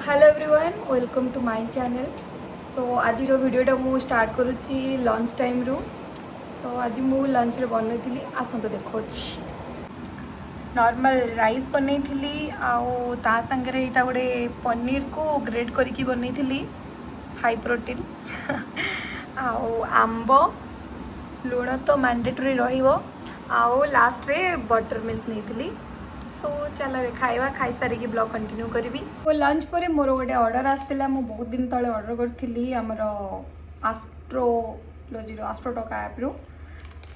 Hello everyone, welcome to my channel. So ଆଜିର ଭିଡ଼ିଓଟା ମୁଁ start କରୁଛି ଲଞ୍ଚ ଟାଇମ୍ରୁ। ସୋ ଆଜି ମୁଁ ଲଞ୍ଚରେ ବନେଇଥିଲି, ଆସନ୍ତୁ ଦେଖାଉଛି। ନର୍ମାଲ୍ ରାଇସ୍ ବନେଇଥିଲି ଆଉ ତା ସାଙ୍ଗରେ ଏଇଟା ଗୋଟେ ପନିରକୁ ଗ୍ରେଟ୍ କରିକି ବନେଇଥିଲି, ହାଇ ପ୍ରୋଟିନ୍। ଆଉ ଆମ୍ବ, ଲୁଣ ତ ମ୍ୟାଣ୍ଡେଟୋରୀ ରହିବ। ଆଉ ଲାଷ୍ଟରେ ବଟର୍ ମିଲ୍କ ନେଇଥିଲି। ସୋ ଚାଲ ଏବେ ଖାଇବା, ଖାଇସାରିକି ବ୍ଲଗ୍ କଣ୍ଟିନ୍ୟୁ କରିବି। ଓ ଲଞ୍ଚ ପରେ ମୋର ଗୋଟେ ଅର୍ଡ଼ର ଆସିଥିଲା। ମୁଁ ବହୁତ ଦିନ ତଳେ ଅର୍ଡ଼ର କରିଥିଲି ଆମର ଆଷ୍ଟ୍ରୋଲୋଜିର ଆଷ୍ଟ୍ରୋଟକ୍ ଆପ୍ରୁ।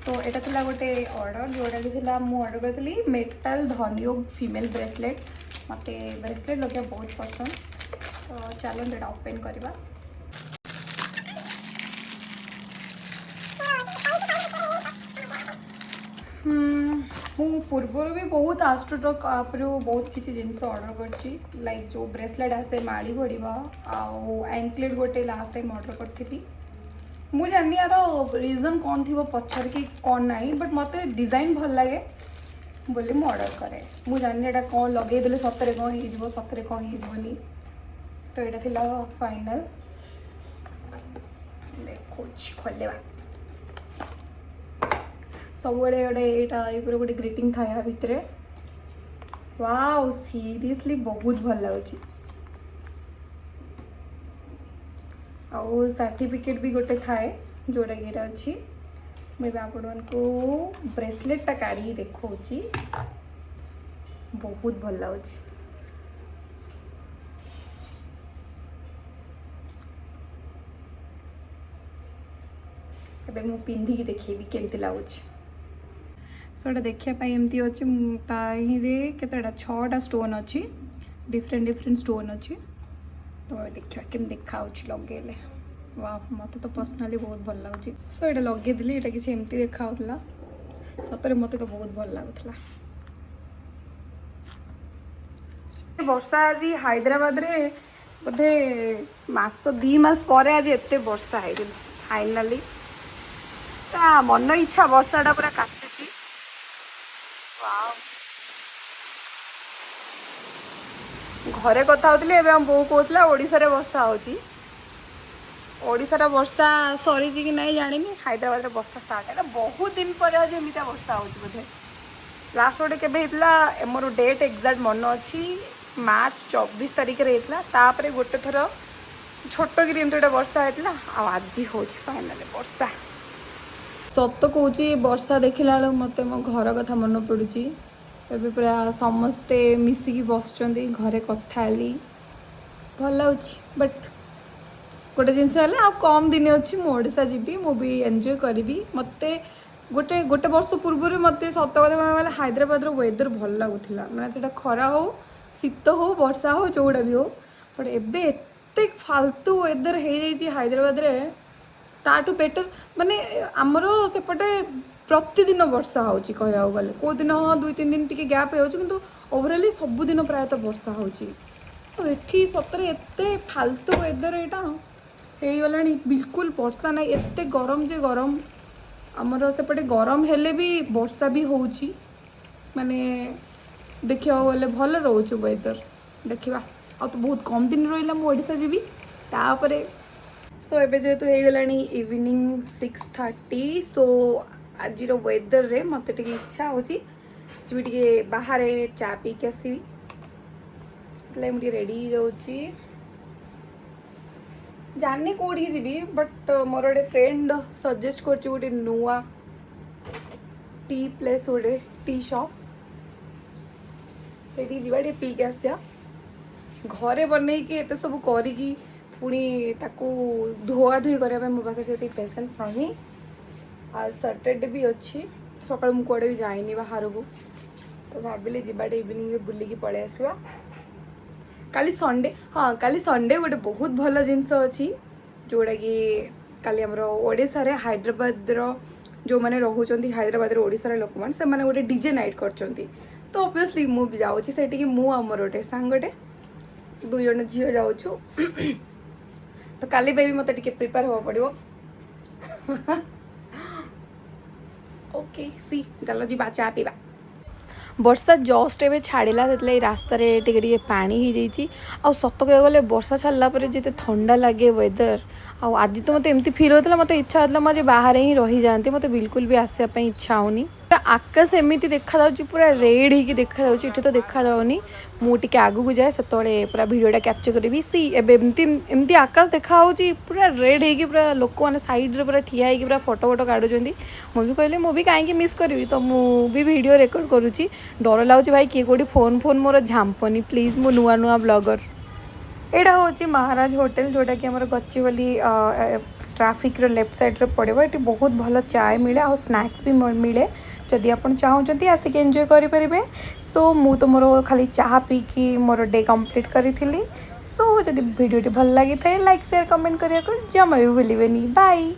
ସୋ ଏଇଟା ଥିଲା ଗୋଟେ ଅର୍ଡ଼ର, ଯେଉଁଟାକି ଥିଲା, ମୁଁ ଅର୍ଡ଼ର କରିଥିଲି ମେଟାଲ୍ ଧନୟୋଗ ଫିମେଲ୍ ବ୍ରେସଲେଟ୍। ମୋତେ ବ୍ରେସଲେଟ୍ ଲଗେଇବା ବହୁତ ପସନ୍ଦ। ତ ଚାଲନ୍ତୁ ଏଇଟା ଓପେନ୍ କରିବା। ମୁଁ ପୂର୍ବରୁ ବି ବହୁତ ଆଷ୍ଟ୍ରୋଟକ୍ ଆପ୍ରୁ ବହୁତ କିଛି ଜିନିଷ ଅର୍ଡ଼ର କରିଛି, ଲାଇକ୍ ଯେଉଁ ବ୍ରେସଲେଟ୍ ଆସେ ମାଳି ଭଡ଼ିବା ଆଉ ଆଙ୍କଲେଟ୍ ଗୋଟେ ଲାଷ୍ଟ ଟାଇମ୍ ଅର୍ଡ଼ର କରିଥିଲି। ମୁଁ ଜାଣିନି ୟାର ରିଜନ୍ କ'ଣ ଥିବ ପଛରେ କି କ'ଣ ନାହିଁ, ବଟ୍ ମୋତେ ଡିଜାଇନ୍ ଭଲ ଲାଗେ ବୋଲି ମୁଁ ଅର୍ଡ଼ର କରେ। ମୁଁ ଜାଣିନି ଏଇଟା କ'ଣ ଲଗେଇଦେଲେ ସତରେ କ'ଣ ହେଇଯିବ, ସତରେ କ'ଣ ହେଇଯିବନି। ତ ଏଇଟା ଥିଲା ଫାଇନାଲ୍, ଦେଖୁଛି, ଖୋଲିବା। ସବୁବେଳେ ଗୋଟେ ଏଇଟା ଏଇପରି ଗୋଟେ ଗ୍ରିଟିଂ ଥାଏ ୟା ଭିତରେ। ୱାଓ, ସିରିୟସଲି ବହୁତ ଭଲ ଲାଗୁଛି। ଆଉ ସାର୍ଟିଫିକେଟ୍ ବି ଗୋଟେ ଥାଏ, ଯେଉଁଟାକି ଏଇଟା ଅଛି। ମୁଁ ଏବେ ଆପଣମାନଙ୍କୁ ବ୍ରେସଲେଟ୍ଟା କାଢ଼ିକି ଦେଖାଉଛି। ବହୁତ ଭଲ ଲାଗୁଛି। ଏବେ ମୁଁ ପିନ୍ଧିକି ଦେଖେଇବି କେମିତି ଲାଗୁଛି। ସୋ ଏଇଟା ଦେଖିବା ପାଇଁ ଏମିତି ଅଛି। ତାହିଁରେ କେତେଟା, ଛଅଟା ଷ୍ଟୋନ୍ ଅଛି, ଡିଫରେଣ୍ଟ ଡିଫରେଣ୍ଟ ଷ୍ଟୋନ୍ ଅଛି। ତ ଦେଖିବା କେମିତି ଦେଖାହେଉଛି ଲଗେଇଲେ। ୱାଓ, ମୋତେ ତ ପର୍ସନାଲି ବହୁତ ଭଲ ଲାଗୁଛି। ସୋ ଏଇଟା ଲଗେଇଦେଲି, ଏଇଟା କିଛି ଏମିତି ଦେଖାହେଉଥିଲା। ସତରେ ମୋତେ ତ ବହୁତ ଭଲ ଲାଗୁଥିଲା। ବର୍ଷା ଆଜି ହାଇଦ୍ରାବାଦରେ ବୋଧେ ମାସ 2 ମାସ ପରେ ଆଜି ଏତେ ବର୍ଷା ହେଇଛି ଫାଇନାଲି। ତା ମନ ଇଚ୍ଛା ବର୍ଷାଟା ପୁରା କାଚୁଛି। ୱାଓ। ଘରେ କଥା ହଉଥିଲି ଏବେ, ଆମ ବୋଉ କହୁଥିଲା ଓଡ଼ିଶାରେ ବର୍ଷା ହେଉଛି। ଓଡ଼ିଶାର ବର୍ଷା ସରିଛି କି ନାହିଁ ଜାଣିନି, ହାଇଦ୍ରାବାଦରେ ବର୍ଷା ଷ୍ଟାର୍ଟ ହେଲା। ବହୁତ ଦିନ ପରେ ଆଜି ଏମିତିଆ ବର୍ଷା ହେଉଛି ବୋଧେ। ଲାଷ୍ଟ ଗୋଟେ କେବେ ହେଇଥିଲା, ମୋର ଡେଟ୍ ଏକ୍ଜାକ୍ଟ ମନେ ଅଛି, ମାର୍ଚ୍ଚ 24 ତାରିଖରେ ହେଇଥିଲା। ତାପରେ ଗୋଟେ ଥର ଛୋଟକିରି ଏମିତି ଗୋଟେ ବର୍ଷା ହେଇଥିଲା ଆଉ ଆଜି ହେଉଛି ଫାଇନାଲି ବର୍ଷା। ସତ କହୁଛି, ବର୍ଷା ଦେଖିଲା ବେଳକୁ ମୋତେ ମୋ ଘର କଥା ମନେ ପଡ଼ୁଛି। ଏବେ ପୁରା ସମସ୍ତେ ମିଶିକି ବସିଛନ୍ତି ଘରେ, କଥା ହେଲି, ଭଲ ଲାଗୁଛି। ବଟ୍ ଗୋଟେ ଜିନିଷ ହେଲା, ଆଉ କମ୍ ଦିନ ଅଛି, ମୁଁ ଓଡ଼ିଶା ଯିବି, ମୁଁ ବି ଏନ୍ଜୟ କରିବି। ମୋତେ ଗୋଟେ ଗୋଟେ ବର୍ଷ ପୂର୍ବରୁ ମୋତେ ସତ କଥା କହିବାକୁ ଗଲେ ହାଇଦ୍ରାବାଦର ୱେଦର୍ ଭଲ ଲାଗୁଥିଲା, ମାନେ ସେଇଟା ଖରା ହଉ, ଶୀତ ହଉ, ବର୍ଷା ହଉ, ଯେଉଁଟା ବି ହଉ। ବଟ୍ ଏବେ ଏତେ ଫାଲତୁ ୱେଦର୍ ହେଇଯାଇଛି ହାଇଦ୍ରାବାଦରେ। ତାଠୁ ବେଟର୍ ମାନେ ଆମର ସେପଟେ ପ୍ରତିଦିନ ବର୍ଷା ହେଉଛି କହିବାକୁ ଗଲେ। କେଉଁ ଦିନ ହଁ 2-3 ଦିନ ଟିକେ ଗ୍ୟାପ୍ ହେଇଯାଉଛି, କିନ୍ତୁ ଓଭରାଲି ସବୁଦିନ ପ୍ରାୟତଃ ବର୍ଷା ହେଉଛି। ଆଉ ଏଠି ସତରେ ଏତେ ଫାଲତୁ ୱେଦର୍ ଏଇଟା ହେଇଗଲାଣି, ବିଲକୁଲ ବର୍ଷା ନାହିଁ, ଏତେ ଗରମ ଯେ ଗରମ। ଆମର ସେପଟେ ଗରମ ହେଲେ ବି ବର୍ଷା ବି ହେଉଛି, ମାନେ ଦେଖିବାକୁ ଗଲେ ଭଲ ରହୁଛି ୱେଦର୍। ଦେଖିବା, ଆଉ ତ ବହୁତ କମ୍ ଦିନ ରହିଲା, ମୁଁ ଓଡ଼ିଶା ଯିବି ତାପରେ। ସୋ ଏବେ ଯେହେତୁ ହେଇଗଲାଣି ଇଭିନିଂ 6:30, ସୋ ଆଜିର ୱେଦର୍ରେ ମୋତେ ଟିକେ ଇଚ୍ଛା ହେଉଛି ଯିବି ଟିକେ ବାହାରେ ଚା ପିଇକି ଆସିବି। ସେଥିଲାଗି ମୁଁ ଟିକେ ରେଡ଼ି ହେଇଯାଉଛି। ଜାଣିନି କେଉଁଠିକି ଯିବି, ବଟ୍ ମୋର ଗୋଟେ ଫ୍ରେଣ୍ଡ ସଜେଷ୍ଟ କରୁଛି ଗୋଟେ ନୂଆ ଟି ପ୍ଲେସ୍, ଗୋଟେ ଟି ସପ୍, ସେଇଠିକି ଯିବା, ଟିକେ ପିଇକି ଆସିବା। ଘରେ ବନେଇକି ଏତେ ସବୁ କରିକି ପୁଣି ତାକୁ ଧୁଆ ଧୁଇ କରିବା ପାଇଁ ମୋ ପାଖରେ ସେତିକି ପେସେନ୍ସ ନାହିଁ। ଆଉ ସଟରଡେ ବି ଅଛି, ସକାଳୁ ମୁଁ କୁଆଡ଼େ ବି ଯାଇନି ବାହାରକୁ। ତ ଭାବିଲି ଯିବା ଟିକେ ଇଭିନିଂରେ ବୁଲିକି ପଳେଇ ଆସିବା। କାଲି ସଣ୍ଡେ, ହଁ, କାଲି ସଣ୍ଡେ ଗୋଟେ ବହୁତ ଭଲ ଜିନିଷ ଅଛି, ଯେଉଁଟାକି କାଲି ଆମର ଓଡ଼ିଶାରେ ହାଇଦ୍ରାବାଦର ଯେଉଁମାନେ ରହୁଛନ୍ତି ହାଇଦ୍ରାବାଦରେ ଓଡ଼ିଶାର ଲୋକମାନେ, ସେମାନେ ଗୋଟେ ଡିଜେ ନାଇଟ୍ କରିଛନ୍ତି। ତ ଅବଭିୟସଲି ମୁଁ ବି ଯାଉଛି ସେଠିକି। ମୁଁ ଆଉ ମୋର ଗୋଟେ ସାଙ୍ଗଟେ, ଦୁଇ ଜଣ ଝିଅ ଯାଉଛୁ। ତ କାଲି ପାଇଁ ବି ମୋତେ ଟିକେ ପ୍ରିପେୟାର ହେବାକୁ ପଡ଼ିବ। ଓକେ, ସି, ଚାଲ ଯିବା ଚା ପିଇବା। ବର୍ଷା ଜଷ୍ଟ ଏବେ ଛାଡ଼ିଲା, ସେଥିଲାଗି ରାସ୍ତାରେ ଟିକେ ଟିକେ ପାଣି ହେଇଯାଇଛି। ଆଉ ସତ କହିବାକୁ ଗଲେ, ବର୍ଷା ଛାଡ଼ିଲା ପରେ ଯେତେ ଥଣ୍ଡା ଲାଗେ ୱେଦର, ଆଉ ଆଜି ତ ମୋତେ ଏମିତି ଫିଲ୍ ହେଉଥିଲା, ମୋତେ ଇଚ୍ଛା ହେଉଥିଲା ମୁଁ ଆଜି ବାହାରେ ହିଁ ରହିଯାଆନ୍ତି। ମୋତେ ବିଲକୁଲ ବି ଆସିବା ପାଇଁ ଇଚ୍ଛା ହେଉନି। ପୁରା ଆକାଶ ଏମିତି ଦେଖାଯାଉଛି, ପୁରା ରେଡ୍ ହେଇକି ଦେଖାଯାଉଛି। ଏଠି ତ ଦେଖାଯାଉନି। ମୁଁ ଟିକେ ଆଗକୁ ଯାଏ, ସେତେବେଳେ ପୁରା ଭିଡ଼ିଓଟା କ୍ୟାପଚର୍ କରିବି। ସି, ଏବେ ଏମିତି ଏମିତି ଆକାଶ ଦେଖାହେଉଛି, ପୁରା ରେଡ୍ ହେଇକି। ପୁରା ଲୋକମାନେ ସାଇଡ଼୍ରେ ପୁରା ଠିଆ ହେଇକି ପୁରା ଫଟୋ ଫଟୋ କାଢ଼ୁଛନ୍ତି। ମୁଁ ବି କହିଲି, ମୁଁ ବି କାହିଁକି ମିସ୍ କରିବି? ତ ମୁଁ ବି ଭିଡ଼ିଓ ରେକର୍ଡ଼ କରୁଛି। ଡର ଲାଗୁଛି ଭାଇ, କିଏ କେଉଁଠି ଫୋନ୍ ଫୋନ୍ ମୋର ଝାମ୍ପନି ପ୍ଲିଜ୍। ମୁଁ ନୂଆ ନୂଆ ବ୍ଲଗର୍। ଏଇଟା ହେଉଛି ମହାରାଜ ହୋଟେଲ, ଯେଉଁଟାକି ଆମର ଗଚିବଲି ଟ୍ରାଫିକ୍ର ଲେଫ୍ଟ ସାଇଡ଼୍ରେ ପଡ଼ିବ। ଏଠି ବହୁତ ଭଲ ଚାଏ ମିଳେ ଆଉ ସ୍ନାକ୍ସ ବି ମିଳେ। ଯଦି ଆପଣ ଚାହୁଁଛନ୍ତି, ଆସିକି ଏନ୍ଜୟ କରିପାରିବେ। ସୋ ମୁଁ ତ ମୋର ଖାଲି ଚାହା ପିଇକି ମୋର ଡେ କମ୍ପ୍ଲିଟ୍ କରିଥିଲି। ସୋ ଯଦି ଭିଡ଼ିଓଟି ଭଲ ଲାଗିଥାଏ, ଲାଇକ୍, ସେୟାର, କମେଣ୍ଟ କରିବାକୁ ଜମା ବି ଭୁଲିବେନି। ବାଇ।